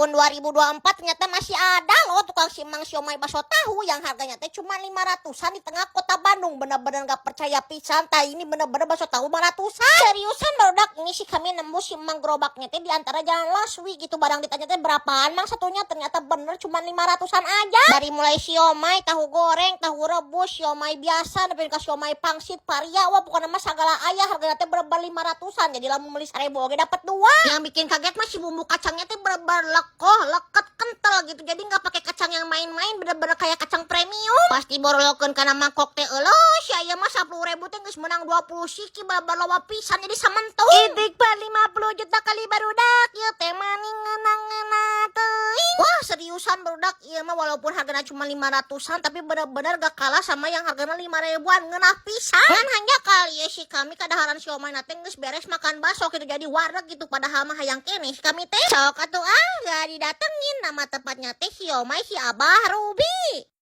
Tahun 2024 ternyata masih ada loh tukang si Mang siomay bakso tahu yang harganya teh cuma 500-an di tengah kota Bandung. Bener-bener gak percaya pisan, tah, ini bener-bener bakso tahu 500-an. Seriusan, barudak, ini sih kami nemu si Mang gerobaknya teh di antara jalan Laswi gitu. Barang ditanya teh, "Berapaan, Mang, satunya?" Ternyata bener cuma 500-an aja. Dari mulai siomay, tahu goreng, tahu rebus, siomay biasa, nepi ka siomay pangsit, paria, wah, pokoknya mah segala aya, harganya teh bener-bener 500-an. Jadi lamun beli 1.000 oge dapat dua. Yang bikin kaget mah si bumbu kacangnya teh bener-bener lekoh, leket, kental gitu. Jadi nggak pakai kacang yang main-main, bener-bener kayak kacang premium. Pasti borolokeun kana mangkok teh, euleuh, si aya mah 10.000 teh geus menang 20 siki, bener loba pisan, jadi samentun. Itik 50 juta kali, barudak, ieu teh mani ngeunah-ngeunah teuing. Wah, seriusan, barudak, ieu mah walaupun harganya cuma 500-an, tapi bener-bener gak kalah sama yang harganya 5 ribuan, ngeunah pisan. Ngan hanjakal ya si kami kadaharan siomay na teh geus beres makan bakso gitu, jadi wareg gitu, padahal mah hayang keneh si kami teh. Sok atuh ah, gak didatengin, nama tempatnya teh Siomay Si Abah Ruby.